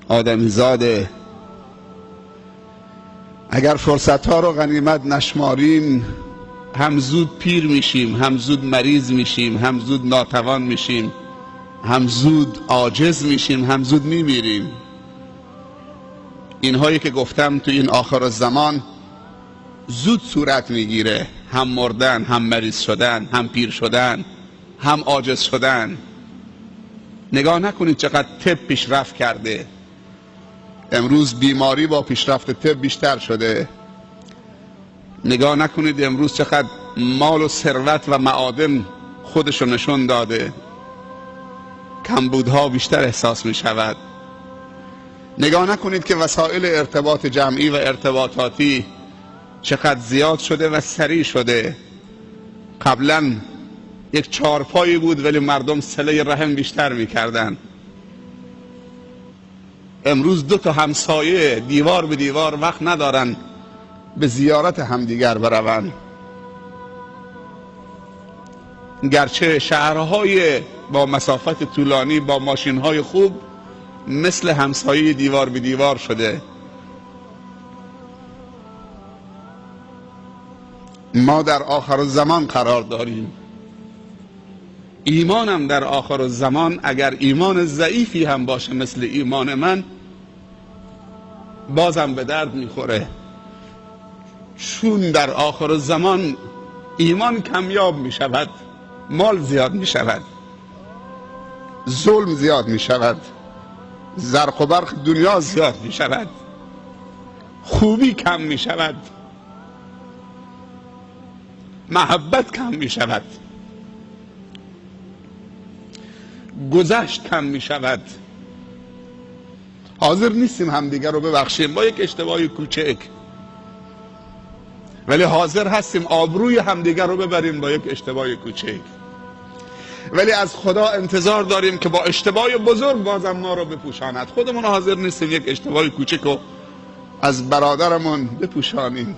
آدمیزاده. اگر فرصت ها رو غنیمت نشماریم، هم زود پیر میشیم، هم زود مریض میشیم، هم زود ناتوان میشیم، هم زود عاجز میشیم، هم زود میمیریم. اینهایی که گفتم تو این آخر زمان زود صورت میگیره، هم مردن، هم مریض شدن، هم پیر شدن، هم عاجز شدن. نگاه نکنید چقدر طب پیشرفت کرده. امروز بیماری با پیشرفت طب بیشتر شده. نگاه نکنید امروز چقدر مال و ثروت و معادن خودشو نشون داده، کمبودها بیشتر احساس می شود. نگاه نکنید که وسایل ارتباط جمعی و ارتباطاتی چقدر زیاد شده و سریع شده. قبلا یک چارپایی بود ولی مردم صله رحم بیشتر میکردن. امروز دو تا همسایه دیوار به دیوار وقت ندارن به زیارت همدیگر بروند. گرچه شهرهای با مسافت طولانی با ماشینهای خوب مثل همسایه دیوار به دیوار شده. ما در آخر زمان قرار داریم. ایمانم در آخر زمان اگر ایمان ضعیفی هم باشه مثل ایمان من، بازم به درد میخوره، چون در آخر زمان ایمان کمیاب میشود، مال زیاد میشود، ظلم زیاد میشود، زرق و برق دنیا زیاد میشود، خوبی کم میشود، محبت کم میشود، گذشت کم میشود. حاضر نیستیم همدیگر رو ببخشیم با یک اشتباه کوچک، ولی حاضر هستیم آبروی همدیگر رو ببریم با یک اشتباه کوچک. ولی از خدا انتظار داریم که با اشتباه بزرگ بازم ما رو بپوشاند. خودمون حاضر نیستیم یک اشتباه کوچک رو از برادرمون بپوشانیم.